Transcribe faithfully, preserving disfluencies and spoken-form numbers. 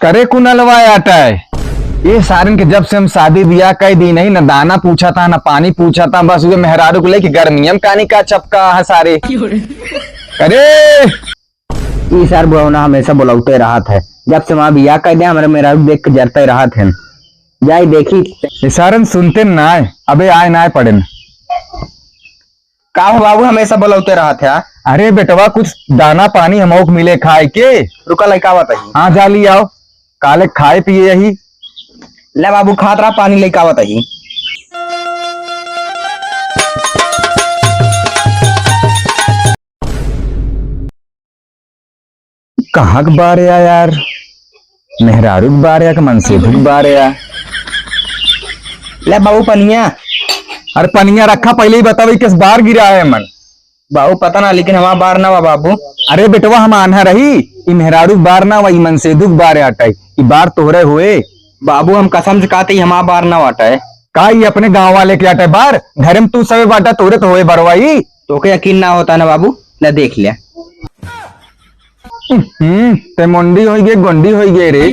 करे कुनलवा आटा है। ये सारन के जब से हम शादी बियाह कई दी नहीं, न दाना पूछा था, न पानी पूछा था, बस उहे मेहरारू को लेके गर्मियम कानी का चपका है सारे। अरे, ई सार बुढ़ौना हमेशा बोलौते रहत है। जब से वहाँ बियाह कई दे, हमरे मेहरारू देख के जरते रहत है। जाई देखी। ये सारन सुनते ना है, अबे आए ना आए पड़े न। का हो बाबू, हमेशा बोलौते रहत है? अरे बेटवा, कुछ दाना पानी हमहू के मिले खाए के। रुका, लइका आवत ही। हाँ, जा ली आओ, काले खाए पिए यही। ले बाबू, खात रहा, पानी लइका आवत ही। कहाँ के बार या यार? मेहरारू के बार या कि मनसेधू के बार या? ले बाबू पनिया। अरे पनिया रखा, पहले ही बताओ, ये किस बार गिरा है मन? बाबू पता ना, लेकिन हमार बार ना बा बाबू। अरे बेटवा, हम आन्हा रही, ई मेहरारू के बार ना बा, ई मनसेधू के बार आटा है, ई बार तोहरे होए। बाबू हम कसम से कहते ही हमार बार ना बाटा है। का ई अपने गाँव वाले के आटा है बार? घरे में तू सबे बाटा, तोहरे तो होए बरवाई। तोके यकीन ना होता ना बाबू, ले देख ले। हम्म, ते मोंडी होई गे, गोंडी होई गे रे।